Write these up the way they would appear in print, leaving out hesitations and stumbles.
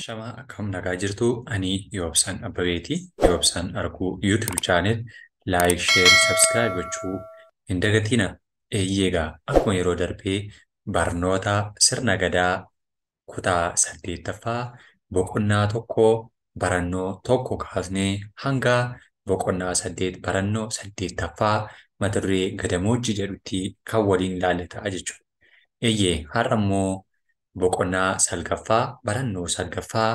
Ashamaa akkam nagaa jirtu ani Yoobsan Abbabeeti. Yoobsan Arguu YouTube channel like, share, subscribe gochuu hin dagatina. Eeyyee akkuma yeroo darbee barnoota sirna gadaa kutaa 8ffaa boqonnaa 1 barannoo 1 kaasnee hanga boqonnaa 8 barannoo 8ffaa mata duree gadamoojjii jedhutti kan waliin ilaalle ta'a jechuudha. Eeyyee har'a immoo boqonnaa 9ffaa barannoo 9ffaa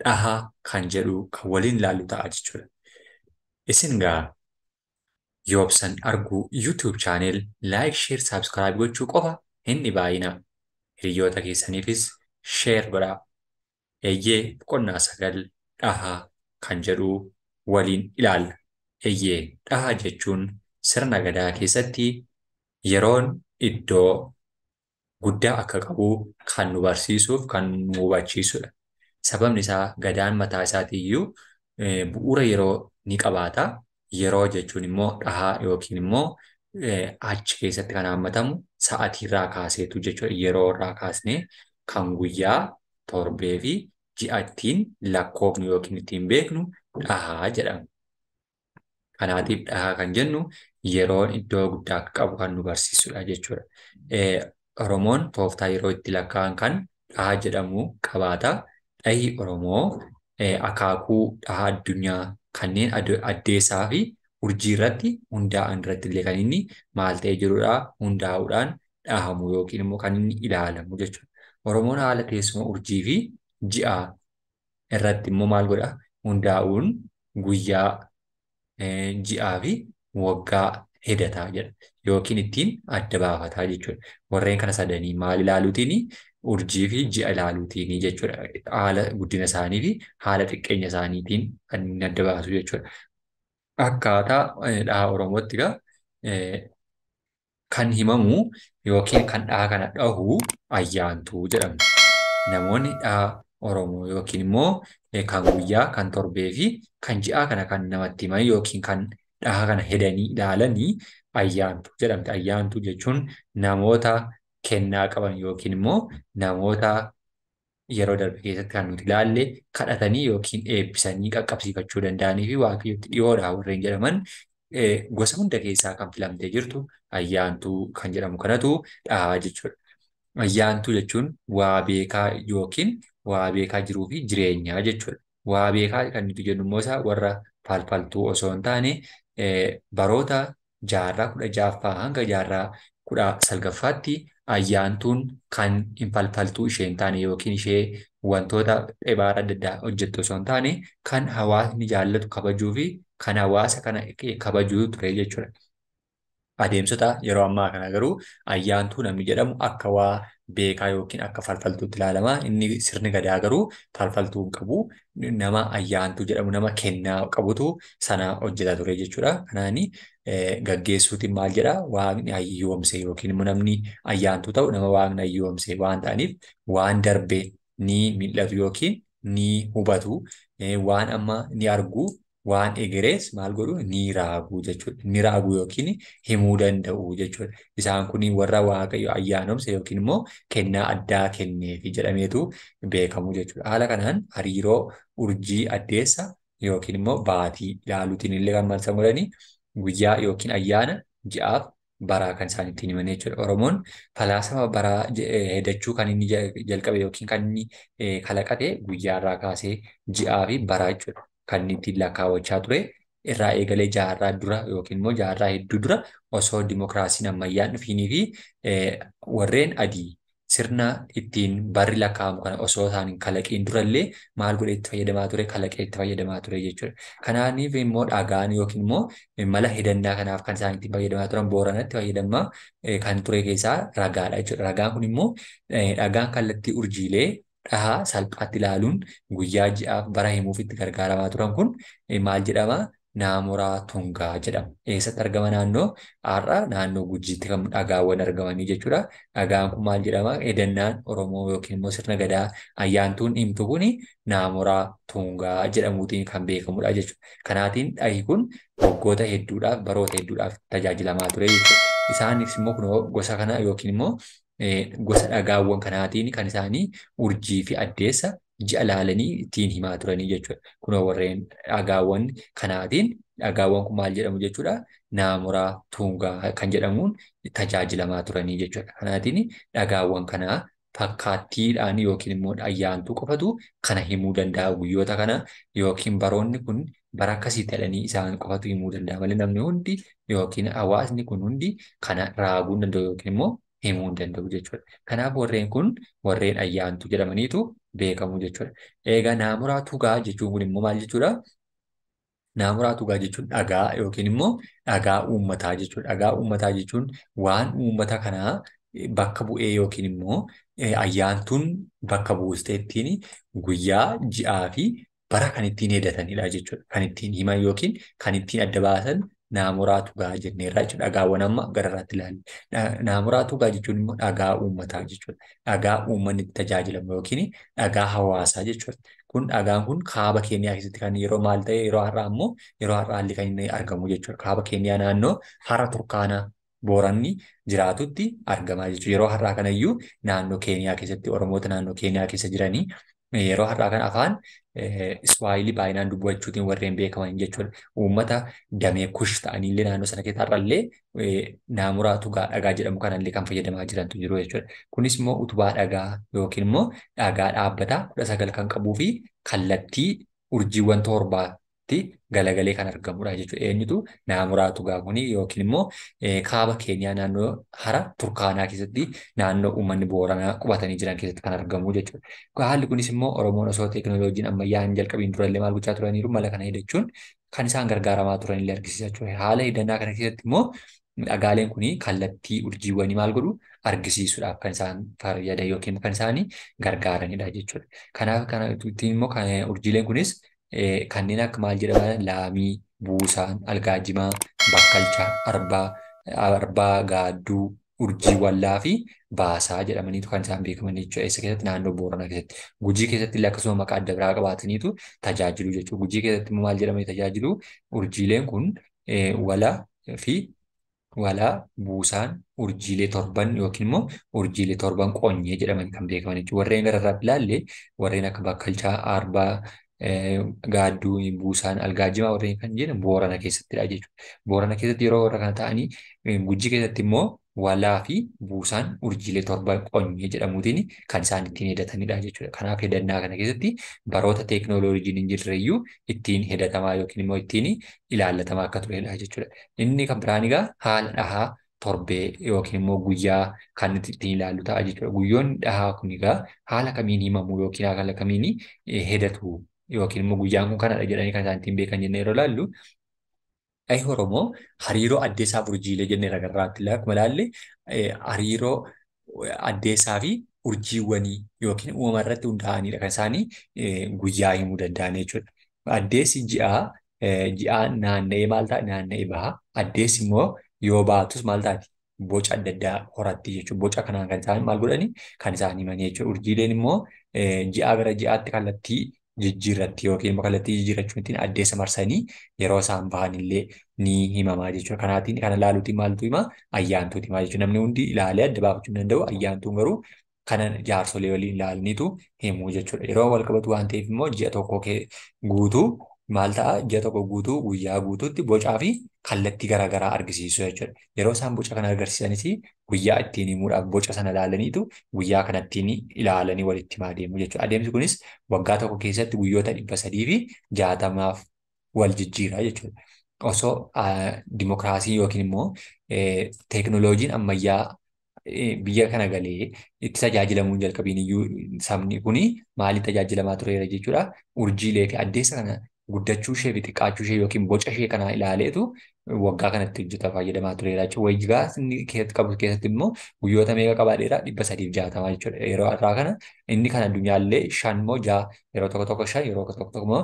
dhaha kan jedhu kan waliin ilaallu ta'a jechuudha. Isin gaa Yoobsan Arguu YouTube channel like, share, subscribe gochuu qofa hin dhibaayina. Hiriyoota keessaniifis share godhaa. Eeyyee boqonnaa 9 dhaha kan jedhu waliin ilaalla. Eeyyee dhaha jechuun sirna gadaa keessatti yeroon iddoo guddaa akka qabu kan nu barsiisuuf kan nu hubachiisudha. Sababni isaa gadaan mataa isaatiiyyuu bu'uura yeroo ni qabaata. Yeroo jechuun immoo dhahaa yookiin immoo achi keessatti kan hammatamu sa'atiirraa kaaseetu jechuudha. Yeroo irraa kaasnee kan guyyaa torbee fi ji'a ittiin lakkoofnu yookiin ittiin beeknu dhahaa jedhama. Kanaatiif dhahaa kan jennu yeroon iddoo guddaa akka qabu kan nu barsiisudha jechuudha. Oromoon tooftaa yeroo itti lakkaa'an kan dhahaa jedhamu qabaata. Dhahi Oromoo akaakuu dhahaa addunyaa kanneen addeessaa fi urjii irratti hundaa'an irratti illee kan inni maal ta'ee jirudha hundaa'uudhaan dhahamu yookiin immoo kan inni ilaalamu jechuudha. Oromoon haala teessuma urjii fi ji'a irratti immoo maal godha hundaa'uun guyyaa ji'aa fi waggaa hedataa jedha yookiin ittiin adda baafataa jechuudha. Warreen kana sadanii maal ilaaluutiin urjii fi ji'a ilaaluutiin jechuudha. Haala guddina isaanii fi haala xiqqeenya isaaniitiin kan inni adda baasu jechuudha. Akkaataa dhaha Oromootti egaa kan himamu yookiin kan dhaha kana dhahu ayyaantuu jedhama. Namoonni dhaha Oromoo yookiin immoo kan guyyaa, kan torbee fi kan ji'aa kana kan namatti himan yookiin kan dhaha kana hedanii ilaalanii ayyaantuu jedhamti. Ayyaantuu jechuun namoota kennaa qaban yookiin immoo namoota yeroo darbe keessatti kan nuti ilaalle kadhatanii yookiin eebbisanii qaqqabsiifachuu danda'anii fi waaqayyotti dhiyoodha warreen jedhaman gosa hunda keessaa kan filamtee jirtu ayyaantuu kan jedhamu kanatu dhahaa jechuudha. Ayyaantuu jechuun waa beekaa yookiin waa beekaa jiruu fi jireenyaa jechuudha. Waa beekaa kan nuti jennu immoo isaa warra falfaltuu osoo hin taane baroota jaarraa 16ffaa hanga jaarraa 19ffaatti ayyaantuun kan hin falfaltuu ishee hin taane yookiin ishee wantoota dhibaara adda addaa hojjettu osoo hin taane kan hawaasni jaallatu kabajuu fi kan hawaasa kana kabajuu ture jechuudha. Adeemsota yeroo ammaa kana garuu ayyaantuu namni jedhamu akka waa beekaa yookiin akka falfaltuutti ilaalama. Inni sirni gadaa garuu falfaltuu hin qabu. Nama ayyaantuu jedhamu nama kennaa qabutu sana hojjetaa ture jechuudha. Kanaani gaggeessuutiin maal jedhaa waaqni ayyoomse yookiin immoo namni ayyaantuu ta'u nama waaqni ayyoomse waan ta'aniif waan darbe ni mil'atu yookiin ni hubatu waan amma ni argu waan egerees maal godhu ni raaguu jechuudha. Ni raaguu yookiin himuu danda'u jechuudha. Isaan kun warra waaqayyo ayyaanomse yookiin immoo kennaa addaa kenneefi jedhameetu beekamu jechuudha. Haala kanaan hariiroo urjii addeessa yookiin immoo baatii ilaaluutiin illee kan maal godhanii guyyaa yookiin ayyaana ji'aaf baraa kan isaan ittiin himan jechuudha. Oromoon falaasama baraa hedachuu kan inni jalqabe yookiin kan inni kalaqate guyyaarraa kaasee ji'aa fi baraa jechuudha. Kan inni ittiin lakkaawwachaa ture irraa eegalee jaarraa dura yookiin immoo jaarraa hedduu dura osoo dimokiraasiin ammayyaan dhufiinii fi warreen adii sirna ittiin barri lakkaa'amu kana osoo isaan hin kalaqiin durallee maal godhee itti fayyadamaa ture kalaqee itti fayyadamaa ture jechuudha. Kanaaniif immoo dhagaan yookiin immoo mala hedannaa kanaaf kan isaan ittiin fayyadamaa turan Booranatti fayyadamaa kan ture keessaa ragaadha jechuudha. Ragaan kun immoo dhagaan kallattii urjiilee dhahaa salphaatti ilaaluun guyyaa ji'aaf bara himuuf itti gargaaramaa turan kun maal jedhama? Naamuraa Tungaa jedhama. Eessatti argama naannoo? Har'a naannoo Gujiitti kan dhagaawwan argamanii jechuudha. Dhagaan kun maal jedhama? Hedannaan Oromoo yookiin immoo sirna gadaa ayyaantuun himtu kun Naamuraa Tungaa jedhamuutiin kan beekamudha jechuudha. Kanaatiin dhahi kun waggoota hedduudhaaf baroota hedduudhaaf tajaajilamaa ture jechuudha. Isaanis immoo kunoo gosa kana yookiin immoo gosa dhagaawwan kanaatiin kan isaanii urjii fi addeessa ji'a laalanii ittiin himaa turanii jechuudha. Kunoo warreen dhagaawwan kanaatiin dhagaawwan kun maal jedhamu jechuudha? Naamuraa Tuungaa kan jedhamuun tajaajilamaa turanii jechuudha. Kanaatiin dhagaawwan kanaa fakkaattiidhaan yookiin immoo ayyaantuu qofatu kana himuu danda'a. Guyyoota kana yookiin baroonni kun bara akkasii jedhanii isaan qofatu himuu danda'a malee namni hundi yookiin hawaasni kun hundi kana raaguu hin danda'u yookiin immoo himuu hin danda'u jechuudha. Kanaaf warreen kun warreen ayyaantuu jedhamaniitu beekamu jechuudha. Egaa naamuraa tugaa jechuun kun immoo maal jechuudha? Naamuraa tugaa jechuun dhagaa yookiin immoo dhagaa uummataa jechuudha. Dhagaa uummataa jechuun waan uummata kanaa bakka bu'ee yookiin immoo ayyaantuun bakka buustee ittiin guyyaa, ji'aa fi bara kan ittiin hedatanidha jechuudha. Kan ittiin himan yookiin kan ittiin adda baasan naamuraa tugaa jenneerra jechuudha. Dhagaawwan amma gararraatti ilaalle. Naamuraa tugaa jechuun immoo dhagaa uummataa jechuudha. Dhagaa uummanni itti tajaajilamu yookiin dhagaa hawaasaa jechuudha. Kun dhagaan kun kaaba Keeniyaa keessatti kan yeroo maal ta'e yeroo har'aa immoo yeroo har'aa illee kan inni argamu jechuudha. Kaaba Keeniyaa naannoo hara Turkaanaa Booranni jiraatutti argamaa jechuudha. Yeroo har'aa kanayyuu naannoo Keeniyaa keessatti Oromoota naannoo Keeniyaa keessa jiranii yeroo har'aa kana afaan Iswaayilii baay'inaan dubbachuutiin warreen beekaman jechuudha. Uummata damee kush ta'aniillee naannoo sana keessa har'allee naamuraa tugaa dhagaa jedhamu kanallee kan fayyadamaa jirantu jiru jechuudha. Kunis immoo utubaa dhagaa yookiin immoo dhagaa dhaabbataa 19 kan qabuu fi kallattii urjiiwwan torbaatti galagalee kan argamudha jechuudha. Eenyutu naamuraa tugaa kuni yookiin immoo kaaba Keeniyaa naannoo hara Turkaanaa keessatti naannoo uummanni Booranaa qubatanii jiran keessatti kan argamu jechuudha. Haalli kunis immoo Oromoon osoo teekinooloojiin ammayyaa hin jalqabiin durallee maal gochaa turaniiru mala kana hidachuun kan isaan gargaaramaa turanillee argisiisa jechuudha. Haala hidannaa kana keessatti immoo dhagaaleen kuni kallattii urjiiwwanii maal godhu argisiisuudhaaf kan isaan fayyadan yookiin kan isaan gargaaranidha jechuudha. Kanaaf kanatti immoo urjiileen kunis kanneen akka maal jedhaman laamii, buusaan, algaajimaa, bakkalcha, arbaa, gaadduu, urjii wallaa fi baasaa jedhamaniitu kan isaan beekaman jechuudha. Eessa keessatti? Naannoo Booranaa keessatti. Gujii keessatti illee akkasuma maqaa adda biraa qabaataniitu tajaajilu jechuudha. Gujii keessatti immoo maal jedhamanii tajaajilu? Urjiileen kun wala fi walaa buusaan urjiilee torban yookiin immoo urjiilee torban qonyee jedhaman kan beekaman jechuudha. Warreen gararraa ilaalle warreen akka bakkalchaa, arbaa, gaadduu, buusaan, algaajimaa warreen kan jedhan Boorana keessattidha jechuudha. Boorana keessatti yeroo warra kana ta'anii Gujii keessatti immoo walaa fi buusaan urjiilee torban qonyee jedhamuutiin kan isaan ittiin hedatanidha jechuudha. Kanaaf hedannaa kana keessatti baroota teekinooloojiin hin jirreyyuu ittiin hedatamaa yookiin immoo ittiin ilaallatamaa akka turedha jechuudha. Inni kan biraan egaa haala dhahaa torbee yookiin immoo guyyaa kan ittiin ilaallu ta'a jechuudha. Guyyoonni dhahaa kun egaa haala kamiin himamu yookiin haala kamiin hedatu yookiin immoo guyyaan kun kanadha jedhanii kan isaan ittiin beekan jennee yeroo ilaallu Dhahi Oromoo hariiroo addeessaa fi urjiilee jennee gararraatti akkuma ilaalle hariiroo addeessaa fi urjiiwwanii yookiin uumama irratti hundaa'anidha kan isaanii guyyaa himuu danda'an jechuudha. Addeessi ji'aa ji'aan naanna'ee maal ta'a? Naanna'ee baha. Addeessi immoo yoo baatus maal taati? Boca adda addaa horatti jechuudha. Boca kanaan kan isaan maal godhani? Kan isaan himanii jechuudha. Urjiileen immoo ji'aa gara ji'aatti kallattii jijjiirratti yookiin immoo kallattii jijjiirrachuun ittiin addeessa marsanii yeroo isaan bahan illee ni himamaa jechuudha. Kanaatiin kana ilaaluutiin maaltu hima? Ayyaantuuti himaa jechuudha. Namni hundi ilaalee adda baafachuu hin danda'u. Ayyaantuun garuu kana jaarsolee waliin ilaalaniitu himuu jechuudha. Yeroo wal qabatu waan ta'eef immoo ji'a tokko guutuu maal ta'a? Ji'a tokko guutuu guyyaa guutuutti bocaa fi kallattii garaagaraa argisiisu jechuudha. Yeroo isaan boca kana agarsiisanis guyyaa ittiin himuudhaaf boca sana ilaalaniitu guyyaa kanattiin ilaalanii walitti himaa deemu jechuudha. Adeemsi kunis waggaa tokko keessatti guyyoota 360 wal jijjiira jechuudha. Osoo dimokiraasii yookiin immoo teekinooloojiin ammayyaa biyya kana galee itti tajaajilamuun jalqabiin iyyuu sabni kuni maaliif tajaajilamaa tureera jechuudha. Urjiilee fi addeessa kana guddachuu ishee fi xiqqaachuu ishee yookiin boca ishee kana ilaaleetu waggaa kanatti hojjeta fayyadamaa tureera jechuudha. Waggaa inni keessatti qabu keessatti immoo guyyoota meeqa qabaadheera? 360 jechuudha. Yeroo har'aa kana inni kan addunyaallee 5 moo 6 yeroo tokko tokko 5 yeroo tokko tokko immoo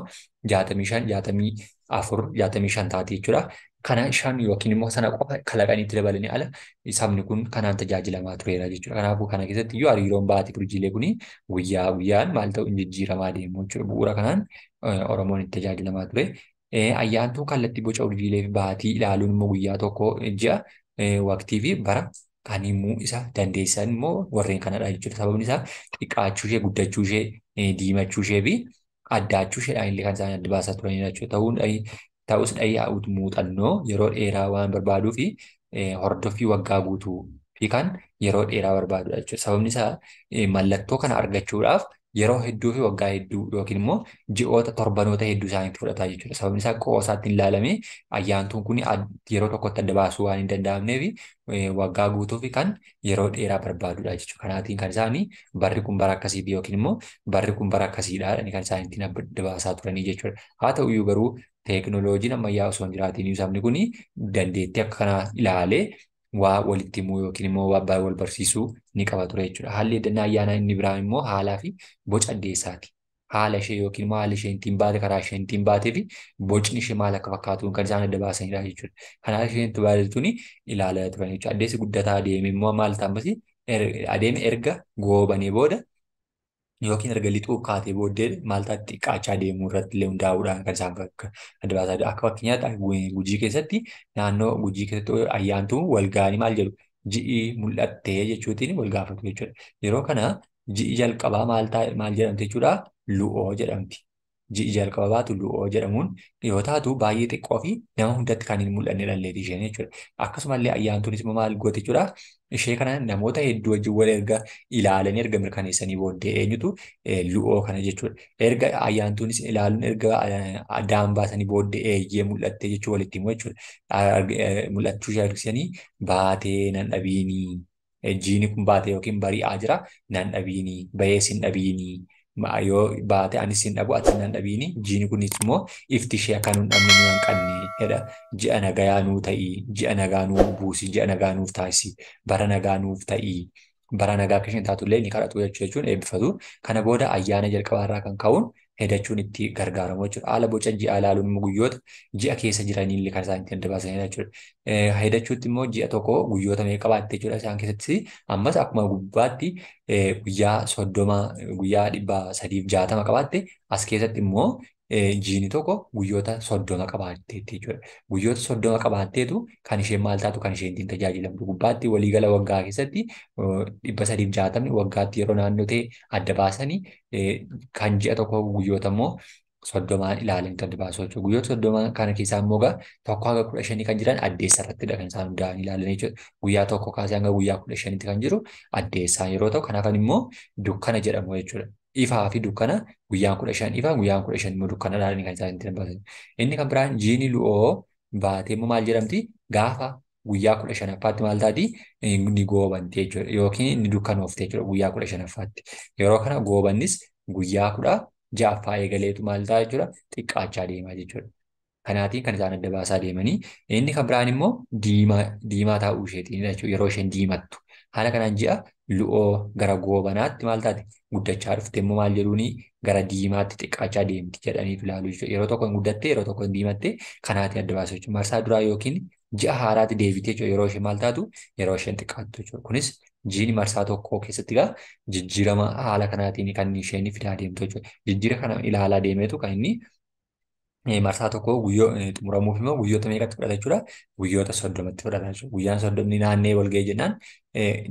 65 64 65 taati jechuudha. Kana 5 yookiin immoo sana qofa kalaqanii itti dabalanii ala sabni kun kanaan tajaajilamaa tureera jechuudha. Kanaafuu kana keessatti iyyuu hariiroon baatii urjiilee kuni guyyaa guyyaan maal ta'u hin jijjiiramaa deemu jechuudha. Bu'uura kanaan Oromoon itti tajaajilamaa ture. Ayyaantuu kallattii boca urjiilee fi baatii ilaaluun immoo guyyaa tokko ji'a waqtii fi bara Kan himuu isa dandeessan immoo warreen kanadha jechuudha. Sababni isaa xiqqaachuu ishee, guddachuu ishee, diimachuu ishee fi addaachuu isheedhaan illee kan isaan adda baasaa turanidha jechuudha. Ta'us dhahii muuxannoo yeroo dheeraa waan barbaaduu fi hordoffii waggaa guutuu fi kan yeroo dheeraa barbaadudha jechuudha. Sababni isaa mallattoo kana argachuudhaaf yeroo hedduu fi waggaa hedduu yookiin immoo ji'oota torbanoota hedduu isaaniitti fudhata jechuudha. Sababni isaa qoosaatti hin ilaalame ayyaantuun kun yeroo tokkotti adda baasuu waan hin danda'amneef waggaa guutuu fi kan yeroo dheeraa barbaadudha jechuudha. Kanaatiin kan isaanii barri kun bara akkasiiti yookiin immoo barri kun bara akkasiidha kan isaan ittiin adda baasaa turanii jechuudha. Haa ta'uyyuu garuu teekinooloojiin ammayyaa osoo hin jiraatiin sabni kun dandeettii akka kanaa ilaalee waa walitti himuu yookiin immoo waa wal barsiisuu ni qaba ture jechuudha. Haalli hedannaa ayyaanaa inni biraa immoo haalaa fi boca addeessaati. Haala ishee yookiin immoo haala isheen ittiin baate, karaa isheen ittiin baatee fi bocni ishee maal akka fakkaatuun kan isaan adda baasanidha jechuudha. Kanaaf isheen itti baate ilaalaa turan jechuudha. Addeessi guddataa adeeme immoo maal ta'ammas adeeme erga goobanee booda yookiin erga lixuuf kaatee booddee maal taatti xiqqaachaa deemuu irratti illee hundaa'uudhaan kan isaan adda baasaa jiru. Akka fakkeenyaatti Gujii keessatti naannoo Gujii keessatti ayyaantuu wal ga'anii maal jedhu ji'i mul'attee jechuutiin wal gaafatu jechuudha. Yeroo kana ji'i jalqabaa maal jedhamti jechuudha? Lu'oo jedhamti. Ji'i jalqaba baatu lu'oo jedhamuun yoo taatu baay'ee xiqqoo fi nama hundatti kan hin mul'anne dhalleeti isheen jechuudha. Akkasumallee ayyaantuunis immoo maal goote jechuudha? Ishee kana namoota hedduu wajjin wal erga ilaalanii erga mirkaneessanii booddee eenyutu lu'oo kana jechuudha. Erga ayyaantuunis ilaaluun erga addaan baasanii booddee eeyyee mul'attee jechuu walitti himu jechuudha. Mul'achuu ishee agarsiisanii baatee nan dhabiinii, jiini kun baatee yookiin bari'aa jira nan dhabiinii, bayees hin dhabiinii. Yoo baate anis hin dhabu ati nan dhabiini, jiini kunis immoo ifti ishee akka nu hin dhabne nu hanqanne jedha. Ji'a nagayaa nuu ta'ii, ji'a nagaa nuu buusi, ji'a nagaa nuuf taasisi, bara nagaa nuuf ta'ii, bara nagaa akka isheen taatullee ni kadhatu jechuun eebbifatu. Kana booda ayyaana jalqabaarraa kan ka'uun hedachuun itti gargaaramu jechuudha. Haala boca ji'aa ilaaluun immoo guyyoota ji'a keessa jiraniillee kan isaan ittiin adda baasanidha jechuudha. Hedachuutti immoo ji'a tokko guyyoota meeqa qabaatte jechuudha. Isaan keessatti ammas akkuma gubbaatti guyyaa 30 guyyaa 360 qabaatte as keessatti immoo jiini tokko guyyoota 30 qabaatteetti jechuudha. Guyyoota 30 qabaatteetu kan isheen maal taatu kan isheen ittiin tajaajilamtu. Gubbaatti waliigala waggaa keessatti 360 waggaatti yeroo naannoo ta'e adda baasanii kan ji'a tokko guyyoota immoo 30 ilaalanii adda baasu jechuudha. Guyyoota 30 kana keessaa immoo egaa 1 hanga 15 kan jiran addeessa irrattidha kan isaan hundaa'anii ilaalan jechuudha. Guyyaa 1 kaasee hanga guyyaa 15tti kan jiru addeessaan yeroo ta'u kanaafan immoo dukkana jedhamu jechuudha. Ifaa fi dukkana guyyaan 15 ifa guyyaan 15 immoo dukkana ilaalanii kan isaan ittiin baasan. Inni kan biraan jiini lu'oo baatee immoo maal jedhamti? Gaafa guyyaa 15ffaatti maal taati? Ni goobanti jechuudha. Yookiin ni dukkanoofte jechuudha guyyaa 15ffaatti. Yeroo kana goobannis guyyaa 16ffaa eegaleetu maal ta'a jechuudha? Xiqqaachaa deemaa jechuudha. Kanaatiin kan isaan adda baasaa deemanii. Inni kan biraan immoo diimaa taa'uu isheetiin jechuudha. Yeroo isheen diimattu. Haala kanaan ji'a lu'oo gara goobanaatti maal taate? Guddachaa dhufte immoo maal jedhuuni gara diimaatti xiqqaachaa deemti jedhaniitu ilaalu jechuudha. Yeroo tokko hin guddatte yeroo tokko hin diimatte kanaatiin adda baasu jechuudha. Marsaa duraa yookiin ji'a haaraatti deebitee jechuudha. Yeroo isheen maal taatu? Yeroo isheen xiqqaattu jechuudha. Kunis jiini marsaa tokko keessatti egaa jijjiirama haala kanaatiin kan isheen fidaa deemtu jechuudha. Jijjiira kana ilaalaa deemeetu kan inni marsaa tokko guyyoo xumuramuuf immoo guyyoota meeqatti fudhata jechuudha? Guyyoota 30tti fudhata jechuudha. Guyyaan 30 naannee wal ga'ee jennaan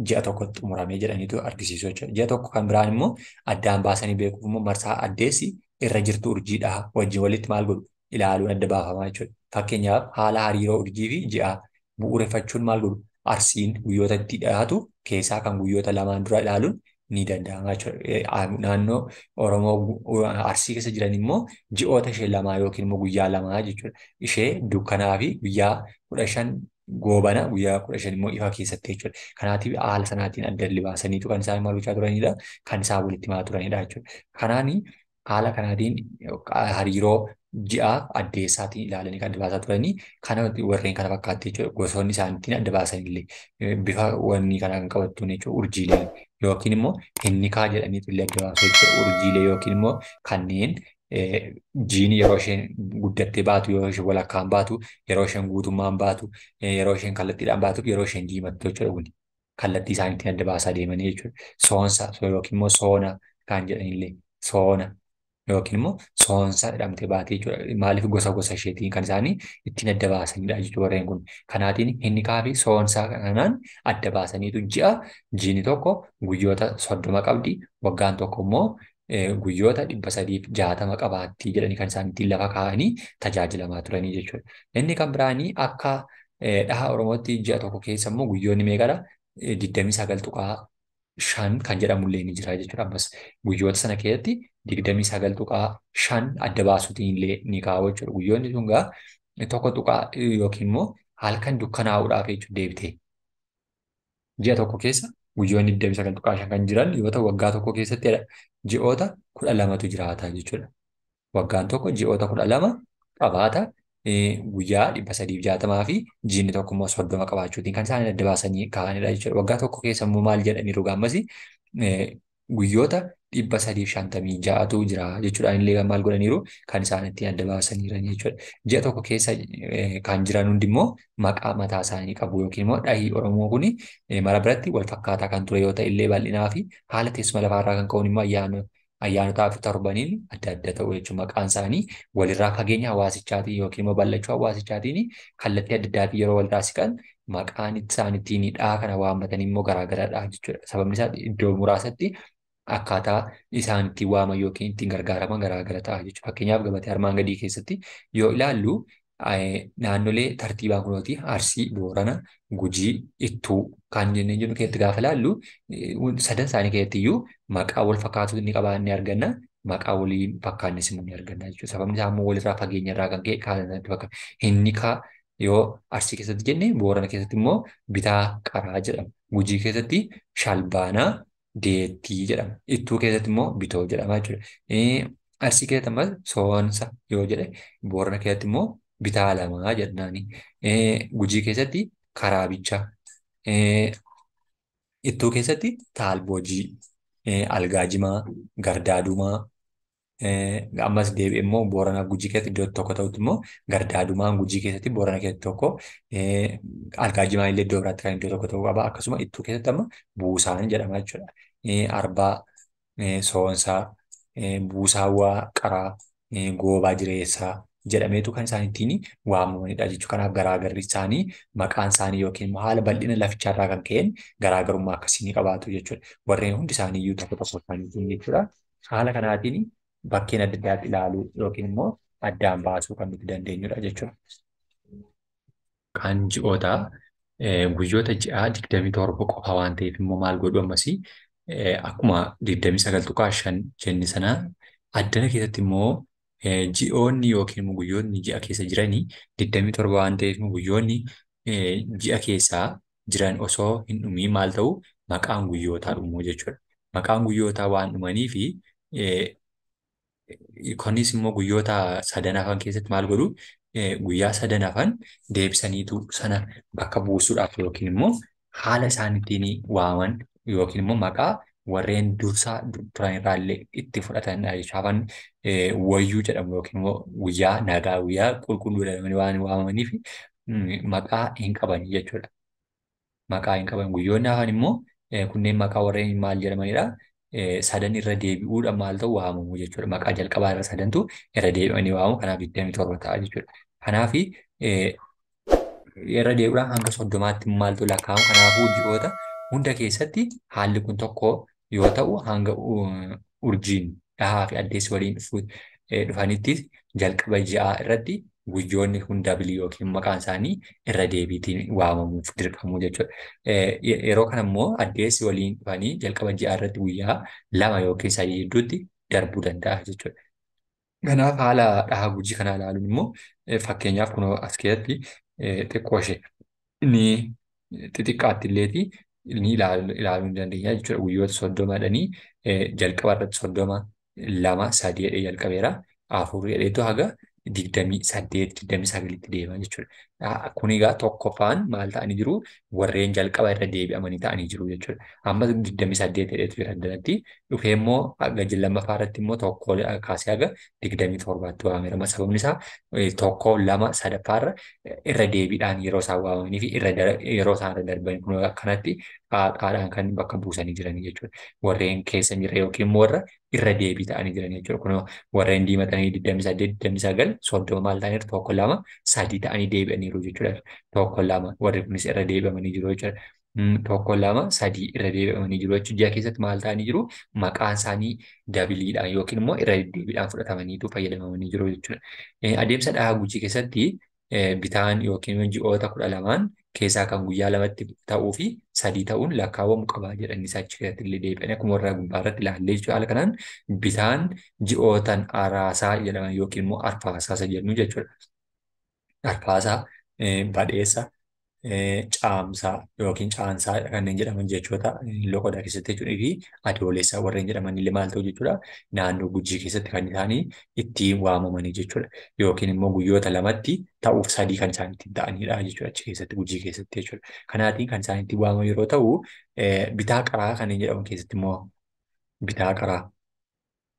ji'a tokkotti xumuramee jedhaniitu argisiisu jechuudha. Ji'a tokko kan biraan immoo addaan baasanii beekuuf immoo marsaa addeessi irra jirtu urjiidha wajjin walitti maal godhu ilaaluun adda baafamaa jechuudha. Fakkeenyaaf haala hariiroo urjii fi ji'aa bu'uureffachuun maal godhu arsiin guyyoota itti dhiyaatu keessaa kan guyyoota lamaan dura ilaaluun ni danda'ama jechuudha. Naannoo Oromoo Arsii keessa jiran immoo ji'oota ishee lamaa yookiin immoo guyyaa lamaa jechuudha. Ishee dukkanaa fi guyyaa 15 goobana guyyaa 15 immoo ifa keessatti jechuudha. Kanaatiif haala sanaatiin adda baasaniitu kan isaan maal gochaa turanidha. Kan isaan walitti himaa turanidha jechuudha. Kanaani haala kanaatiin hariiroo ji'a addeessaatiin ilaalanii kan adda baasaa turanii kana warreen kana fakkaatti jechuudha. Gosoonni isaaniitiin adda baasanillee bifa wanni kana kan qabattuun jechuudha. Urjiilee yookiin immoo hinnikaa jedhaniitu illee adda baasu jechuudha. Urjiilee yookiin immoo kanneen jiini yeroo isheen guddattee baatu, yeroo isheen walakkaan baatu, yeroo isheen guutummaan baatu, yeroo isheen kallattiidhaan baatu, yeroo isheen diimattu jechuudha. Kuni kallattii isaaniitiin adda baasaa deemanii jechuudha. Soonsa yookiin immoo soona kan jedhanillee soona. Yookiin immoo soonsa jedhamtee baatee jechuudha. Maaliif gosa gosa isheetiin kan isaanii ittiin adda baasanidha jechuudha warreen kun. Kanaatiin hinnikaa fi soonsaa kanaan adda baasaniitu ji'a jiini tokko guyyoota 30 qabdi. Waggaan tokko immoo guyyoota 360 qabaatti jedhanii kan isaan ittiin lafa kaa'anii tajaajilamaa turanii jechuudha. Inni kan biraanii akka dhaha Oromootti ji'a tokko keessa immoo guyyoonni meeqadha? 29.5 kan jedhamullee ni jira jechuudha. Ammas guyyoota sana keessatti 29.5 adda baasuutiin illee ni kaa'u jechuudha. Guyyoonni sun gaa tokko tuqaa yookiin immoo halkan dukkanaa'uudhaaf jechuudha deebitee. Ji'a tokko keessa guyyoonni 29.5 kan jiran yoo ta'u waggaa tokko keessatti ji'oota 12tu jiraata jechuudha. Waggaan tokko ji'oota 12 qabaata. Guyyaa 360 fi jiinni tokko immoo 30 qabaachuutiin kan isaan adda baasanii kaa'anidha jechuudha. Waggaa tokko keessa immoo maal jedhaniiru gaammas guyyoota 356tu jira jechuudhaan illee maal godhaniiru kan isaan ittiin adda baasaniiran jechuudha. Ji'a tokko keessa kan jiran hundi immoo maqaa mataa isaanii qabu yookiin immoo dhahii Oromoo kun mara biratti wal fakkaataa kan ture yoo ta'e illee bal'inaa fi haala teessuma lafaarraa kan ka'uun immoo ayyaanotaa fi torbaniin adda adda ta'u jechuudha. Maqaan isaanii walirraa fageenya hawaasichaatiin yookiin immoo bal'achuu hawaasichaatiin kallattii adda addaatiin yeroo walirraa siqan maqaan isaan ittiin dhaha kana waammatan immoo garaagaradha jechuudha. Sababni isaa iddoo muraasatti akkaataa isaan ittiin waaman yookiin ittiin gargaaraman garaagara ta'a jechuudha. Fakkeenyaaf gabatee armaan gadii keessatti yoo ilaallu naannolee tartiibaan kunooti Arsii, Boorana, Gujii, Ittuu kan jennee jennu keessatti gaafa ilaallu sadan isaanii keessatti iyyuu maqaa wal fakkaatu ni qabaanne arganna. Maqaa waliin fakkaannes immoo ni arganna jechuudha. Sababni isaa immoo walirraa fageenya irraa kan ka'e kaasanii bakka hinnikaa yoo Arsii keessatti jenne Boorana keessatti immoo bitaa qaraa jedhama. Gujii keessatti shalbaanaa deettii jedhama. Ittuu keessatti immoo bitoo jedhama jechuudha. Arsii keessatti ammas soonsa yoo jedhe Boorana keessatti immoo bitaa lamaa jennaani. Gujii keessatti karaabicha. Ittuu keessatti taalboojii, algaajimaa, gardaadumaa. Ammas deebi'ee immoo Booranaaf Gujii keessatti iddoo tokko ta'utti immoo gardaadumaan Gujii keessatti Boorana keessatti tokko algaajimaan illee iddoo biraatti kan iddoo tokko ta'uu qaba. Akkasuma Ittuu keessatti amma buusaan jedhama jechuudha. Arbaa, soonsaa, buusaawwaa, qaraa, goobaa jireessaa jedhameetu kan isaan ittiin waamamanidha jechuudha. Kanaaf garaagarri isaanii maqaan isaanii yookiin immoo haala bal'ina laficharraa kan ka'een garaagarummaa akkasii ni qabaatu jechuudha. Warreen hundi isaanii iyyuu tokko tokko isaaniitiin jechuudha. Haala kanaatiin bakkeen adda addaatti ilaaluu yookiin immoo addaan baasuu kan nuti dandeenyudha jechuudha. Kan ji'oota guyyoota ji'aa 27 qofa waan ta'eef immoo maal godhu ammasii akkuma 29.5 jenne sana addana keessatti immoo ji'oonni yookiin immoo guyyoonni ji'a keessa jiranii 27 waan ta'eef guyyoonni ji'a keessaa jiran osoo hin dhumiin maal ta'u maqaan guyyootaa dhumuu jechuudha. Maqaan guyyootaa waan dhumanii fi kunis immoo guyyoota sadan hafan keessatti maal godhu guyyaa sadan hafan deebisaniitu sana bakka buusuudhaaf yookiin immoo haala isaan ittiin waaman yookiin immoo maqaa warreen dursaa turan irraa illee itti fudhatanidha jechuudha. Hafan wayyuu jedhamu yookiin immoo guyyaa nagaa guyyaa qulqulluu jedhamanii waan waamamaniif maqaa hin qaban jechuudha. Maqaa hin qaban guyyoonni hafan immoo kunneen maqaa warreen maal jedhamanidha. Sadan irra deebi'uudhaan maal ta'u waamamu jechuudha. Maqaa jalqabaa irra sadantu irra deebi'anii waamamu. Kanaaf 27 ta'a jechuudha. Kanaaf irra deebi'uudhaan hanga 30tti maaltu lakkaa'amu. Kanaafuu ji'oota hunda keessatti haalli kun tokko yoo ta'u hanga urjiin dhahaa fi addeessi waliin dhufanitti jalqaba ji'aa irratti guyyoonni kun dabilii yookiin maqaan isaanii irra deebiitiin waamamuuf dirqamu jechuudha. Yeroo kana immoo addeessi waliin dhufanii jalqaba ji'aa irratti guyyaa 2 yookiin 3 gidduutti darbuu danda'a jechuudha. Kanaaf haala dhahaa Gujii kanaa ilaaluun immoo fakkeenyaaf kunoo as keessatti xiqqoo ishee ni xixiqqaatti illeeti ni ilaaluu ni dandeenya jechuudha. Guyyoota 30 jedhanii jalqaba irratti 30, 2, 3 jedhee jalqabeera. 4 jedheetu haga 28, 29tti deema jechuudha. Kun egaa tokkoffaan maal ta'anii jiru? Warreen jalqaba irra deebi'amanii ta'anii jiru jechuudha. Amma 28 jedhetu jira addanatti. Dhufee immoo gadi lammaffaa irratti immoo tokko kaasee haga 27tti waameera. Sababni isaa tokko lama sadaffaarra irra deebiidhaan yeroo isaan waamamanii fi yeroo isaan irra darban kun akkanatti xaaxaadhaan kan bakka buusanii jiranii jechuudha. Warreen keessa hin jirre yookiin immoo warra irra deebii ta'anii jiran jechuudha. Kun warreen diimatanii 28, 29, 30 maal ta'aniiru tokko lama sadii ta'anii deebi'aniiru jechuudha. Tokko lama warri kunis irra deebi'amanii jiru jechuudha. Tokko lama sadii irra deebi'amanii jiru jechuudha. Ji'a keessatti maal ta'anii jiru? Maqaan isaanii dabiliidhaan yookiin immoo irra deddeebiidhaan fudhatamaniitu fayyadamamanii jiru jechuudha. Adeemsa dhahaa Gujii keessatti bitaan yookiin ji'oota 12 keessaa kan guyyaa lamatti ta'uu fi sadii ta'uun lakkaawwamu qaba jedhanii isaa achi keessatti illee deebi'anii akkuma warra gubbaa irratti ilaallee jechuudha. Haala kanaan bitaan ji'ootan araasaa jedhaman yookiin immoo arfaasaa isa jennu jechuudha. Arfaasaa, badheessa, caamsaa yookiin caansaa kanneen jedhaman jechoota loqodaa keessatti jechuudha fi adoolessaa warreen jedhaman illee maal ta'u jechuudha. Naannoo Gujii keessatti kan isaanii ittiin waamamanii jechuudha. Yookiin immoo guyyoota lamatti ta'uuf sadii kan isaan ittiin ta'anidha jechuudha achi keessatti Gujii keessatti jechuudha. Kanaatiin kan isaan ittiin waamaman yeroo ta'u bitaa qaraa kanneen jedhaman keessatti immoo bitaa qaraa.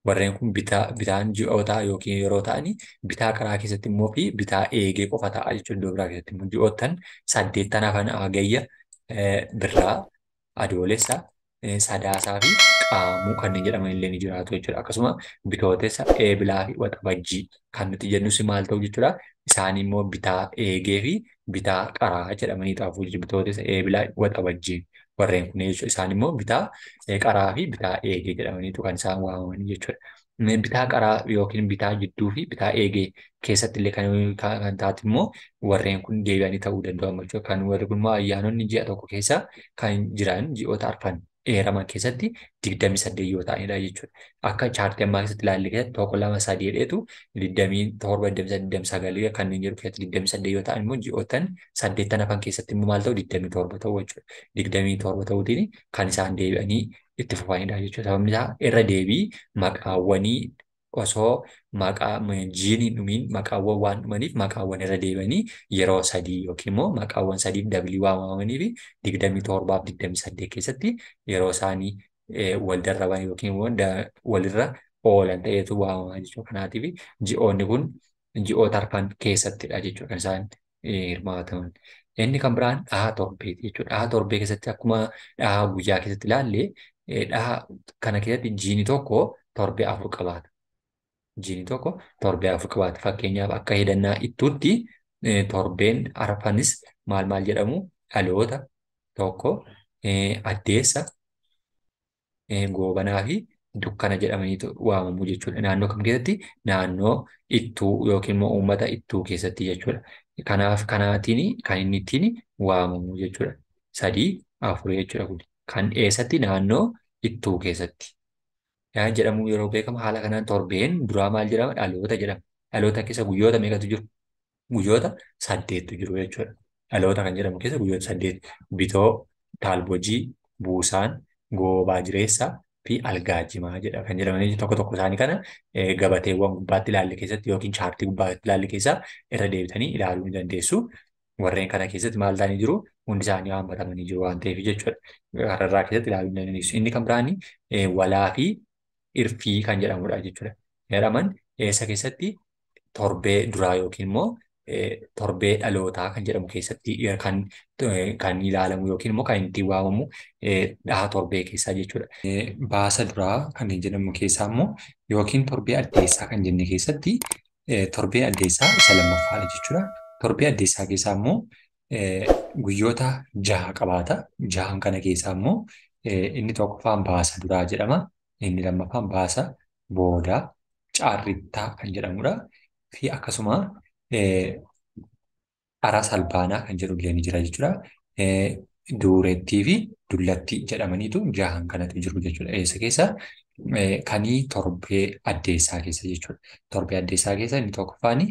Warreen kun bitaan ji'ootaa yookiin yeroo ta'ani bitaa qaraa keessatti immoo fi bitaa eegee qofa ta'a jechuudha. Iddoo biraa keessatti immoo ji'oottan saddeettan hafan hagayya, birraa, adoolessa, sadaasaa fi qaamuu kanneen jedhaman illee ni jiraatu jechuudha. Akkasuma bitootessa, eebilaa fi waxabajjii kan nuti jennus maal ta'u jechuudha. Isaan immoo bitaa eegee fi bitaa qaraa jedhamanii xaafu jechuudha. Bitootessa, eebilaa, waxabajjii warreen kun jechuudha. Isaan immoo bitaa qaraa fi bitaa eegee jedhamaniitu kan isaan waamamanii jechuudha. Bitaa qaraa yookiin bitaa jidduu fi bitaa eegee keessatti illee kan taate immoo warreen kun deebi'anii ta'uu danda'u jechuudha. Kan warri kun immoo ayyaanonni ji'a tokko keessa kan jiran ji'oota arfan eeraman keessatti 28 yoo ta'anidha jechuudha. Akka chaartii ammaa keessatti ilaalle keessatti tokko lama sadii jedheetu 27, 28, 29 kanneen jedhu keessatti 28 yoo ta'an immoo ji'oottan saddeettan hafan keessatti immoo maal ta'u 27 ta'u jechuudha. 27 ta'uutiin kan isaan deebi'anii itti fufanidha jechuudha. Sababni isaa irra deebii maqaawwanii osoo maqaa jiin hin dhumiin maqaawwan waan dhumaniif maqaawwan irra deebi'anii yeroo sadii yookiin immoo maqaawwan sadiif dabalii waamamanii fi 27 fi 28 keessatti yeroo isaanii wal darraban yookiin immoo walirra oolan ta'eetu waamamaa jechuudha. Kanaatiif ji'oonni kun ji'oota arfan keessattidha jechuudha kan isaan hirmaataman. Inni kan biraan dhahaa torbeeti jechuudha. Dhahaa torbee keessatti akkuma dhahaa guyyaa keessatti ilaalle dhahaa kana keessatti jiini tokko torbee afur qabaata. Jiini tokko torbee afur qabaata. Fakkeenyaaf akka hedannaa ittuutti torbeen arfanis maal maal jedhamu? Dhaloota tokko, addeessa, goobanaa fi dukkana jedhamaniitu waamamu jechuudha. Naannoo kam keessatti? Naannoo ittuu yookiin immoo uummata ittuu keessatti jechuudha. Kanaaf kanaatiin kan inni ittiin waamamu jechuudha. 3, 4 jechuudha kun. Kan eessatti? Naannoo ittuu keessatti. Yaa jedhamu yeroo beekamu haala kanaan torbeen duraa maal jedhama? Dhaloota jedhama. Dhaloota keessa guyyoota meeqatu jiru? Guyyoota 8 jiru jechuudha. Dhaloota kan jedhamu keessa guyyoota 8. Bitoo, taalbojii, buusaan, goobaa jireessa fi algaajimaa jedha kan jedhamanii tokko tokko isaanii kana gabateewwan gubbaatti ilaalle keessatti yookiin chaartii gubbaatti ilaalle keessa irra deebitanii ilaaluu ni dandeessu. Warreen kana keessatti maal ta'anii jiru? Hundi isaanii haammatamanii jiru waan ta'eef jechuudha. Hararraa keessatti ilaaluu ni dandeessu. Inni kan biraan walaa fi irfii kan jedhamudha jechuudha. Jedhaman eessa keessatti? Torbee duraa yookiin immoo torbee dhalootaa kan jedhamu keessatti kan ilaalamu yookiin immoo kan ittiin waamamu dhahaa torbee keessaa jechuudha. Baasa duraa kan jedhamu keessaa immoo yookiin torbee addeessaa kan jenne keessatti torbee addeessaa isa lammaffaadha jechuudha. Torbee addeessaa keessaa immoo guyyoota 6 qabaata. 6 kana keessaa immoo inni tokkoffaan baasa duraa jedhama. Inni lammaffaan baasa boodaa caarrittaa kan jedhamudha. Fi akkasuma araa salbaanaa kan jedhu illee ni jira jechuudha. Duurettii fi dullattii jedhamaniitu 6 kanatu jiru jechuudha. Eessa keessa? Kanii torbee addeessaa keessa jechuudha. Torbee addeessaa keessa inni tokkoffaan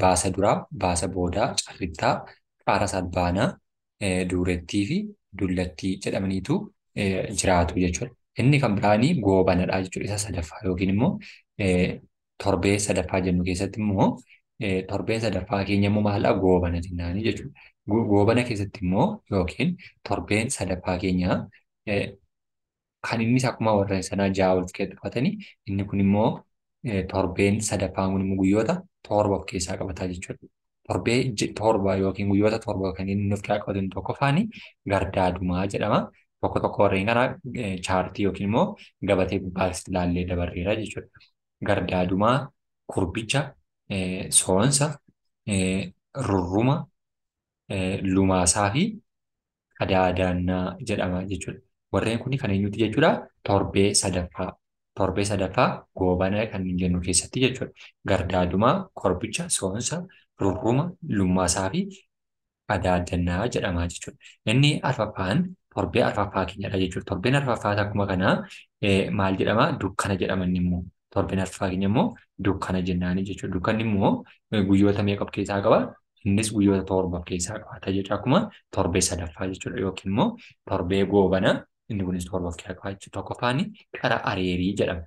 baasa duraa, baasa boodaa, carrittaa, qara salbaanaa, duurettii fi dullattii jedhamaniitu jiraatu jechuudha. Inni kan biraanii goobanadha jechuudha. Isa sadaffaa yookiin immoo torbee sadaffaa jennu keessatti immoo Torbeen sadaffaa keenya immoo maal goobana jennaani jechuudha. Goobana keessatti immoo yookiin torbeen sadaffaa keenya kan innis akkuma warreen sanaa ja'a wal keessatti qabatanii inni kun immoo torbeen sadaffaan kun immoo guyyoota 7 of keessaa qabataa jechuudha. Torbee 7 yookiin guyyoota 7 kan inni of keessaa qabatu tokkoffaan gardaadumaa jedhama. Tokko tokko warreen kana chaartii yookiin immoo gabatee gubbaatti ilaallee dabarreera jechuudha. Gardaadumaa, kurbicha, soonsa, rurruma, lumaasaa fi qadaadannaa jedhama jechuudha. Warreen kun kan eenyuti jechuudha? Torbee sadaffaa. Torbee sadaffaa goobana kan jennu keessatti jechuudha. Gardaadumaa, korbicha, soonsa, rurruma, lumaasaa fi qadaadannaa jedhama jechuudha. Inni arfaffaan torbee arfaffaa keenyadha jechuudha. Torbeen arfaffaa akkuma kanaa maal jedhama? Dukkana jedhama inni immoo. Torbeen arfaffaa keenya immoo dukkana jennaani jechuudha. Dukkanni immoo guyyoota meeqa of keessaa qaba? Innis guyyoota 7 of keessaa qabaata jechuudha. Akkuma torbee sadaffaa jechuudha. Yookiin immoo torbee goobana inni kunis 7 of keessaa qaba jechuudha. Tokkoffaan qara areerii jedhama.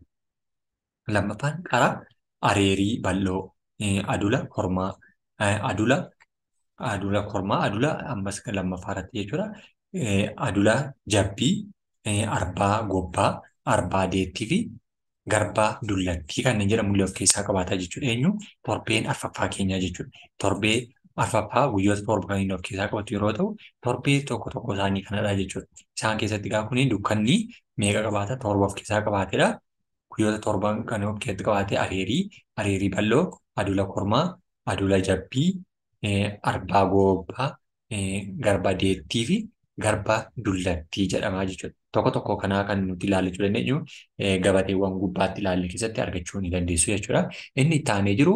Lammaffaan qara areerii bal'oo, adula kormaa, adula kormaa, adula ammas lammaffaa irratti jechuudha. Adula jabbii, arbaa gobbaa, arbaa deettii fi garbaa dullattii kanneen jedhamu illee of keessaa qabaata jechuudha. Eenyu torbeen arfaffaa keenyaa jechuudha. Torbee arfaffaa guyyoota 7 kan inni of keessaa qabatu yeroo ta'u, torbee tokko tokko isaanii kanadha jechuudha. Isaan keessatti egaa kuni dukkanni meeqa qabaata? 7 of keessaa qabaatedha. Guyyoota 7 kan of keessatti qabaate areerii, areerii bal'oo, adula kormaa, adula jabbii, arbaa gobbaa, garba deettii fi garba dullattii jedhama jechuudha. Tokko tokko kanaa kan nuti ilaallachuu dandeenyu gabateewwan gubbaatti ilaalle keessatti argachuu ni dandeessu jechuudha. Inni itti aanee jiru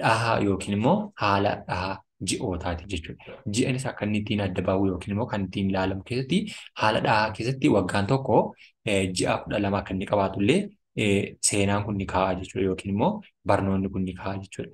dhahaa yookiin immoo haala dhahaa ji'ootaati jechuudha. Ji'anis akka inni ittiin adda bahu yookiin immoo kan ittiin ilaalamu keessatti haala dhahaa keessatti waggaan tokko ji'a 12 akka inni qabaatu illee seenaan kun ni kaa'a jechuudha yookiin immoo barnoonni kun ni kaa'a jechuudha.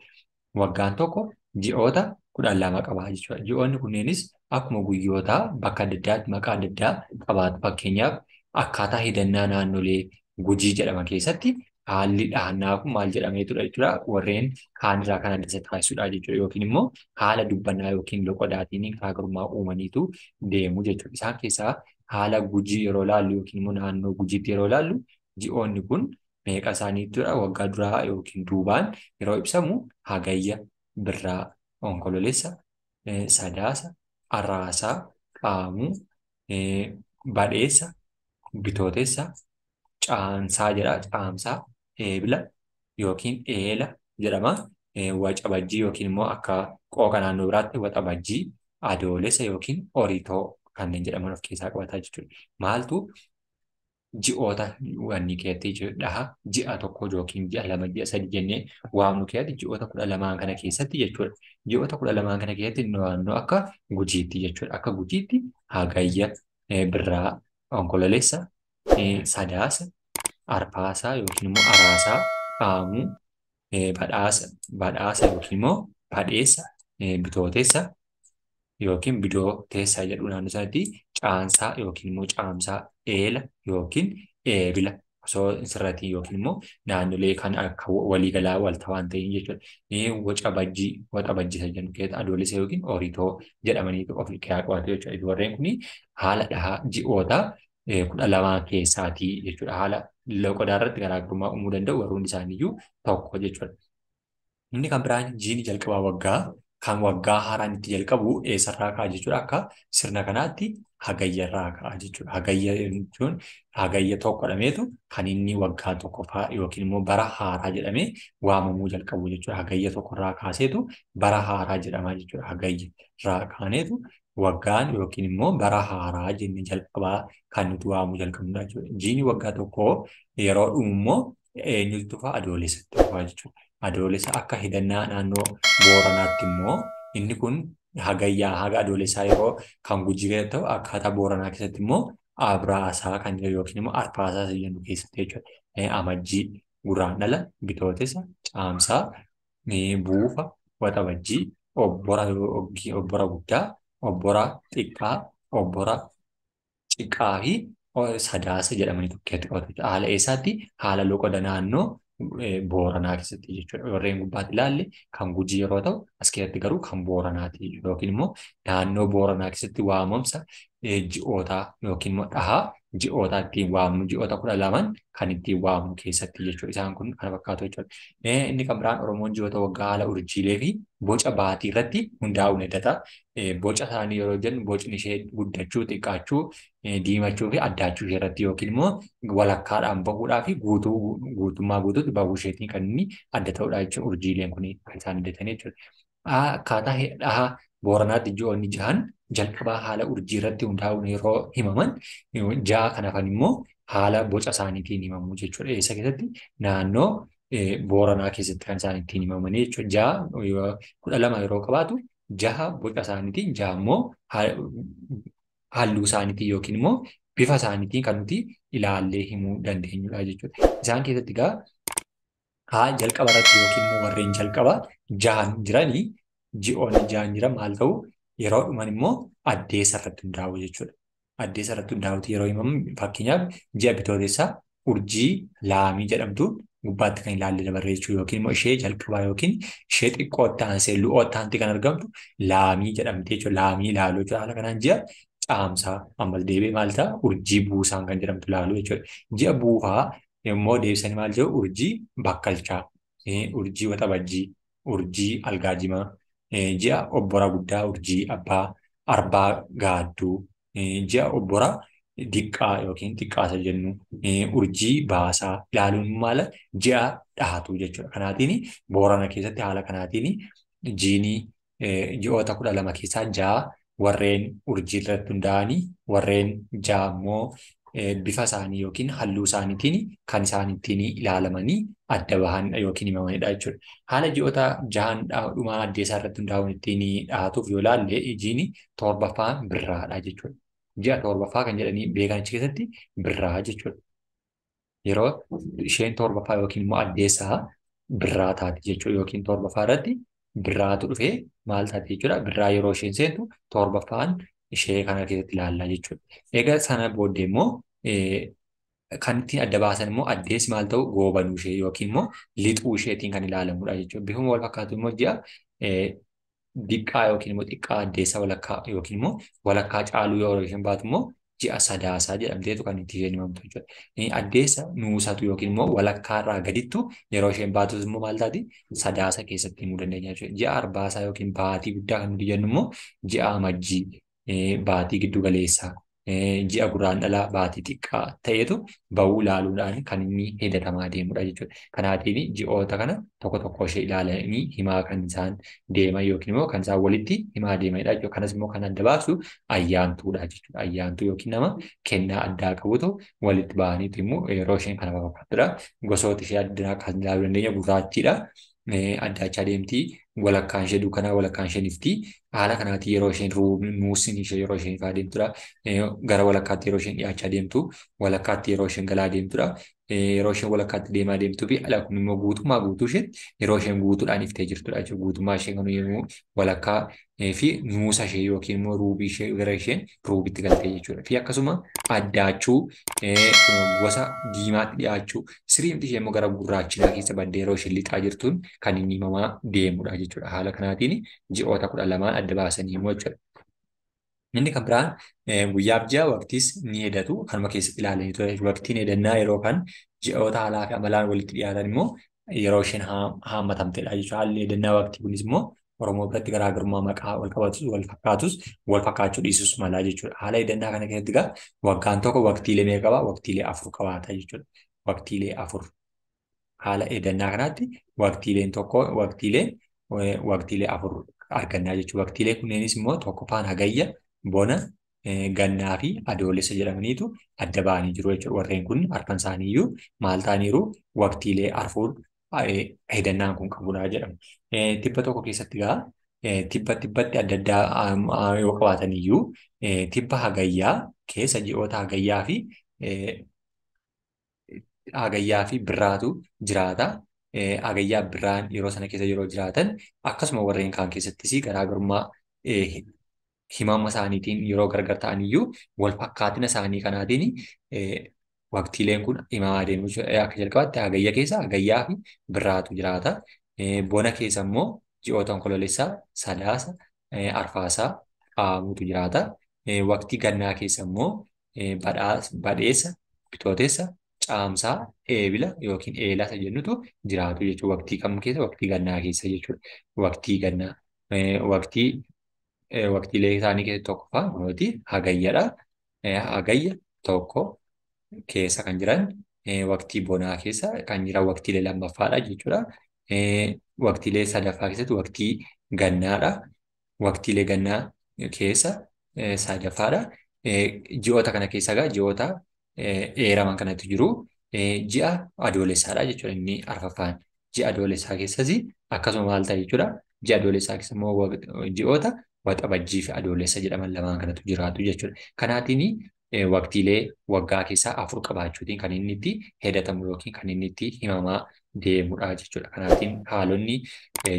Waggaan tokko ji'oota 12 qaba jechuudha. Ji'oonni kunneenis akkuma guyyoota bakka adda addaatti maqaa adda addaa qabaatu. Fakkeenyaaf akkaataa hidhannaa naannolee Gujii jedhama keessatti haalli dhahannaa kun maal jedhameetudha jechuudha. Warreen kaanirraa kan adda isa taasisudha jechuudha. Yookiin immoo haala dubbannaa yookiin loqodaatiin garaagarummaa uumaniitu deemu jechuudha. Isaan keessaa haala Gujii yeroo ilaallu yookiin immoo naannoo Gujiitti yeroo ilaallu ji'oonni kun meeqa isaaniitudha waggaa duraa yookiin duubaan yeroo ibsamu Hagayya, Birraa, Onkololeessa, Sadaasa, Araasaa, Qaamuu, Badheessa, Bitootessa, Caamsaa jedha. Caamsaa, Eebila yookiin Eela jedhama. Waxabajjii yookiin immoo akka qooqa naannoo biraatti waxabajjii, Adoolessa yookiin Oritoo kanneen jedhaman of keessaa qabataa jechuudha. Maaltu ji'oota wanni keessatti dhaha ji'a 1 yookiin ji'a 2 ji'a 3 jennee waamnu keessatti ji'oota 12 kana keessatti jechuudha. Ji'oota 12 kana keessatti naannoo akka Gujiitti jechuudha. Akka Gujiitti Hagayya, Birraa, Onkololeessa, Sadaasa, Arfaasaa yookiin immoo Araasaa, Qaamuu, Badhaasa yookiin immoo Badheessa, Bitootessa yookiin Bidooteessa jedhu naannoo sanatti Caansaa yookiin immoo Caamsaa, Eela yookiin Eebila osoo sirratiin yookiin immoo naannolee kan akka waliigalaa waltawaa hin ta'in jechuudha. Waxabajjii waxabajjii isa jennu keessatti Adoolessa yookiin Oritoo jedhamanii of keessaa qabatu jechuudha. Warreen kun haala dhahaa ji'oota 12 keessaatii jechuudha. Haala loqodaa irratti garaagarummaa uumuu danda'u garuu hundi isaaniiyyuu tokko jechuudha. Inni kan biraan jiini jalqabaa waggaa kan waggaa haaraan itti jalqabu eessarraa ka'a jechuudha. Akka sirna kanaatti hagayyarraa ka'a jechuudha. Hagayya jechuun hagayya 1 jedhameetu kan inni waggaa tokkoffaa yookiin immoo bara haaraa jedhamee waamamuu jalqabu jechuudha. Hagayya 1 irraa kaaseetu bara haaraa jedhama jechuudha. Hagayya irraa kaaneetu waggaan yookiin immoo bara haaraa jennee jalqabaa kan nuti waamuu jalqabnudha jechuudha. Jiini waggaa tokkoo yeroo dhumu immoo eenyutu dhufa? Adoolessatti dhufa jechuudha. Adoolessa akka hidhannaa naannoo Booranaatti immoo inni kun hagayyaa haga adoolessaa yeroo kan Gujii keessatti ta'u akkaataa Booranaa keessatti immoo Abraasaa kan jedhu yookiin immoo Arfaasaa isa jennu keessatti jechuudha. Amajjii, Guraandhala, Bitootessa, Caamsaa, Buufa, Waxabajjii, Obbora guddaa, Obbora xiqqaa, Obbora ciqaa fi Sadaasa jedhamanii tokkeetti qabatu. Haala eessaatti? Haala loqoda naannoo Booranaa keessatti jechuudha. Warreen gubbaatti ilaalle kan Gujii yeroo ta'u, as keessatti garuu kan Booranaati yookiin immoo naannoo Booranaa keessatti waamamsa ji'ootaa yookiin immoo dhahaa ji'ootaa ittiin waamnu ji'oota 12 kan ittiin waamnu keessatti jechuudha. Isaan kun kana fakkaatu jechuudha. Inni kan biraan Oromoon ji'oota waggaa haala urjiilee fi boca baatii irratti hundaa'uun eeggata. Boca isaanii yeroo jennu bocni ishee guddachuu, xiqqaachuu, diimachuu fi addaachuu ishee irratti yookiin immoo walakkaadhaan bahuudhaa fi guutummaa guutuutti bahuu isheetiin kan inni adda ta'udha jechuudha. Urjiileen kun kan isaan addatanii jechuudha. Akkaataa dhahaa Booranaatti ji'oonni jahan jalqabaa haala urjii irratti hundaa'uun yeroo himaman, ja'a kan hafan immoo haala boca isaaniitiin himamu jechuudha. Eessa keessatti? Naannoo Booranaa keessatti kan isaan ittiin himamanii jechuudha. Ja'a 12 yeroo qabaatu jaha boca isaaniitiin, jaha immoo halluu isaaniitiin yookiin immoo bifa isaaniitiin kan nuti ilaallee himuu dandeenyudha jechuudha. Isaan keessatti egaa haa jalqaba irratti yookiin immoo warreen jalqaba jahan jiranii ji'oonni jahan jiran maal ta'u yeroo dhuman immoo addeessa irratti hundaa'u jechuudha. Addeessa irratti hundaa'uuti yeroo himamu fakkeenyaaf ji'a bitootessaa urjii laamii jedhamtu gubbaatti kan ilaalle dabarre jechuudha yookiin immoo ishee jalqabaa yookiin ishee xiqqootti aansee lu'ootti aanti kan argamtu laamii jedhamti jechuudha. Laamii ilaaluu jechuudha. Haala kanaan ji'a caamsaa ammas deebi'ee maal ta'a urjii buusaan kan jedhamtu ilaaluu jechuudha. Ji'a buufaa immoo deebisanii maal jedhu urjii bakkalchaa, urjii waxabajjii, urjii algaajimaa, ji'a obbora guddaa urjii abbaa arbaa gaadduu, ji'a obbora diqqaa yookiin xiqqaasa jennu, urjii baasaa ilaaluun maala ji'a dhahatu jechuudha. Kanaatiin Boorana keessatti haala kanaatiin jiinii ji'oota 12 keessaa 6 warreen urjii irratti hundaa'anii warreen 6 immoo bifa isaanii yookiin halluu isaaniitiin kan isaan ittiin ilaalamanii adda bahanidha yookiin himamanidha jechuudha. Haala ji'oota jahan dhumaa addeessaa irratti hundaa'uun ittiin dhahatuuf yoo ilaalle jiini torbaffaa birraadha jechuudha. Ji'a torbaffaa kan jedhanii beekan achi keessatti birraa jechuudha. Yeroo isheen torbaffaa yookiin immoo addeessaa birraa taati jechuudha yookiin torbaffaa irratti birraatu dhufee maal taati jechuudha. Birraa yeroo isheen seentu torbaffaan ishee kana keessatti ilaallaa jechuudha. Egaa sana booddee immoo kan ittiin adda baasan immoo addeessi maal ta'u goobanuu ishee yookiin immoo lixuu isheetiin kan ilaalamudha jechuudha. Bifuma wal fakkaatu immoo ji'a diqqaa yookiin immoo xiqqaa addeessa walakkaa yookiin immoo walakkaa caaluu yeroo isheen baatu immoo ji'a sadaasaa jedhamteetu kan itti isheen himamtu jechuudha. Addeessa nuusatu yookiin immoo walakkaa irraa gadittu yeroo isheen baatus immoo maal taati sadaasa keessatti himuu dandeenya jechuudha. Ji'a arbaasaa yookiin baatii guddaa kan nuti jennu immoo ji'a amajjii, baatii giddu galeessaa, ji'a guraandhalaa baatii xiqqaa ta'etu bahuu ilaaluudhaan kan inni hedatamaa deemudha jechuudha. Kanaatiin ji'oota kana tokko tokko ishee ilaalanii himaa kan isaan deeman yookiin immoo kan isaan walitti himaa deemanidha jechuudha. Kanas immoo kan adda baasu ayyaantuudha jechuudha. Ayyaantuu yookiin nama kennaa addaa qabutu walitti bahaniitu immoo yeroo isheen kana fakkaattudha. Gosoota ishee addaa kan ilaaluu dandeenya gurraattiidha. Addaachaa deemti. Walakkaan ishee dukkanaa walakkaan isheen ifti. Haala kanaatiin yeroo isheen nuusin ishee yeroo isheen ifaa deemtudha. Gara walakkaatti yeroo isheen dhiyaachaa deemtu, walakkaatti yeroo isheen galaa deemtudha. Yeroo isheen walakkaatti deemaa deemtuu fi ala kun immoo guutummaa guutuu isheetti yeroo isheen guutuudhaan iftee jirtudha jechuudha. Guutummaa ishee kan yommuu walakkaa fi nuusa ishee yookiin immoo ruubii ishee gara isheen ruubitti galtee jechuudha. Fi akkasuma addaachuu gosa diimaatti dhiyaachuu siriimti ishee immoo gara gurraachinaa keessa baddee yeroo isheen lixaa jirtuun kan inni himamaa deemudha jechuudha. Haala kanaatiin ji'oota 12 adda baasanii himu jechuudha. Inni kan biraan guyyaaf ji'a waqtiis ni hedatu kanuma keessatti ilaalanii ture. Waqtiin hedannaa yeroo kan ji'oota haalaa fi amalaan walitti dhiyaatan immoo yeroo isheen haammatamtedha jechuudha. Haalli hedannaa waqtii kunis immoo Oromoo biratti garaagarummaa maqaa wal qabatus wal fakkaatus wal fakkaachuu dhiisus malaa jechuudha. Haala hedannaa kana keessatti egaa waggaan tokko waqtiilee meeqa qaba? Waqtiilee 4 qabaata jechuudha. Waqtiilee 4. Haala hedannaa kanaatti waqtiileen tokko waqtiilee 4 argannaa jechuudha. Waqtiilee kunneenis immoo tokkoffaan hagayya, bona, gannaa fi adoolessa jedhamaniitu adda ba'anii jiru jechuudha. Warreen kun arfan isaaniiyyuu maal ta'aniiru? Waqtiilee 4 hedannaan kun qabudha jedhamu. Tibba tokko keessatti egaa tibba tibbatti adda addaa yoo qabaatan iyyuu tibba hagayyaa keessa ji'oota hagayyaa fi birraatu jiraata. Hagayyaa birraan yeroo sana keessa yeroo jiraatan akkasuma warreen kaan keessattis garaagarummaa himama isaaniitiin yeroo gargar ta'an iyyuu wal fakkaatina isaanii kanaatiin Waqtiileen kun himamaa deemu jechuudha. Akka jalqabaatti hagayya keessa hagayyaa fi birraatu jiraata. Bona keessa immoo ji'oota onkoloolessaa, sadaasa, arfaasaa, qaamuutu jiraata. Waqtii gannaa keessa immoo badheessa, bitootessa, caamsaa, eebila yookiin eelaa isa jennutu jiraatu jechuudha. Waqtii kam keessa? Waqtii gannaa keessa jechuudha. Waqtii gannaa waqtii waqtiilee isaanii keessa tokkoffaa kunooti hagayyadha. Hagayya tokko keessa kan jiran waqtii bonaa keessa kan jiran waqtiilee lammaffaadha jechuudha. Waqtiilee sadaffaa keessatti waqtii gannaadha. Waqtiilee gannaa keessa sadaffaadha. Ji'oota kana keessa egaa ji'oota eeraman kanatu jiru. Ji'a adoolessaadha jechuudha inni arfaffaan. Ji'a adoolessaa keessas akkasuma maal ta'a jechuudha. Ji'a adoolessaa keessa immoo ji'oota waxabajjii fi adoolessa jedhaman lamaan kanatu jiraatu jechuudha. Kanaatiin waqtiilee waggaa keessaa 4 qabaachuutiin kan inni itti hedatamu yookiin kan inni itti himamaa deemudha jechuudha. Kanaatiin haalonni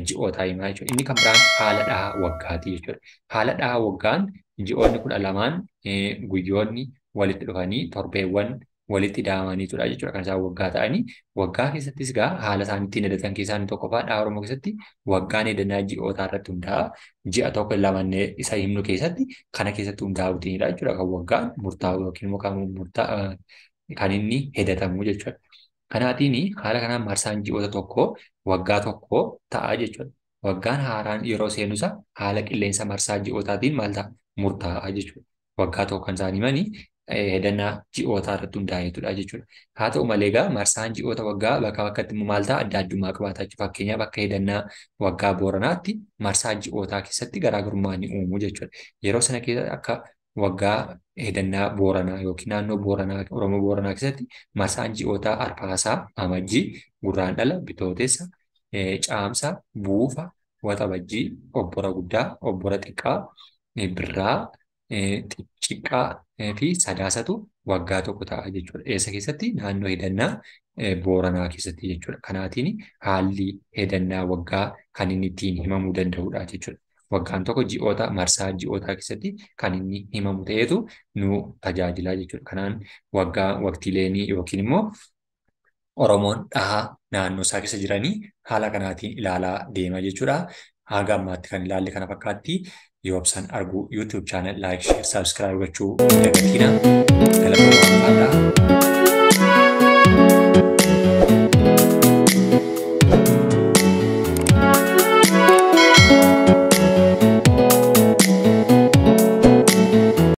ji'ootaa himaa jechuudha. Inni kan biraan haala dhahaa waggaati jechuudha. Haala dhahaa waggaan ji'oonni 12 guyyoonni walitti dhufanii torbeewwan walitti daamaniitudha jechuudha. Kan isaan waggaa ta'anii waggaa keessattis gaa haala isaan ittiin hedatan keessaa inni tokkoffaa dhahaa Oromoo keessatti waggaan hedannaa ji'ootaa irratti hundaa'a. Ji'a tokko lamannee isa himnu keessatti kana keessatti hundaa'uutiinidha jechuudha. Kan waggaan murtaa'u yookiin immoo kan murtaa'u kan inni hedatamu jechuudha. Kanaatiin haala kanaan marsaan ji'oota tokko waggaa tokko ta'a jechuudha. Waggaan haaraan yeroo seenusa haala qilleensa marsaa ji'ootaatiin maal ta'a? Murtaa'a jechuudha. Waggaa tokko kan isaan himanii hedannaa ji'ootaa irratti hundaa'eetudha jechuudha. Haa ta'u malee egaa marsaan ji'oota waggaa bakka bakkatti immoo maal ta'a? Adda addummaa qabaata jechuudha. Fakkeenyaaf akka hedannaa waggaa Booranaatti marsaa ji'ootaa keessatti garaagarummaa ni uumu jechuudha. Yeroo sana keessa akka waggaa hedannaa Booranaa yookiin naannoo Booranaa Oromoo Booranaa keessatti marsaan ji'ootaa Arfaasaa, Amajjii, Gurraandhala, Bitootessa, Caamsaa, Buufa, Waxabajjii, Obbora guddaa, Obbora xiqqaa, Birraa, Xiqqaa fi Sadaasatu waggaa tokko ta'a jechuudha. Eessa keessatti? Naannoo hedannaa Booranaa keessatti jechuudha. Kanaatiin haalli hedannaa waggaa kan inni ittiin himamuu danda'udha jechuudha. Waggaan tokko ji'oota marsaa ji'ootaa keessatti kan inni himamu ta'eetu nu tajaajila jechuudha. Kanaan waggaa waqtiileenii yookiin immoo Oromoon dhahaa naannoo isaa keessa jiranii haala kanaatiin ilaalaa deema jechuudha. Haga ammaatti kan ilaalle kana fakkaatti. Yoobsan Arguu YouTube channel like, share, subscribe gochuu hin dagatinaa. Galatooma.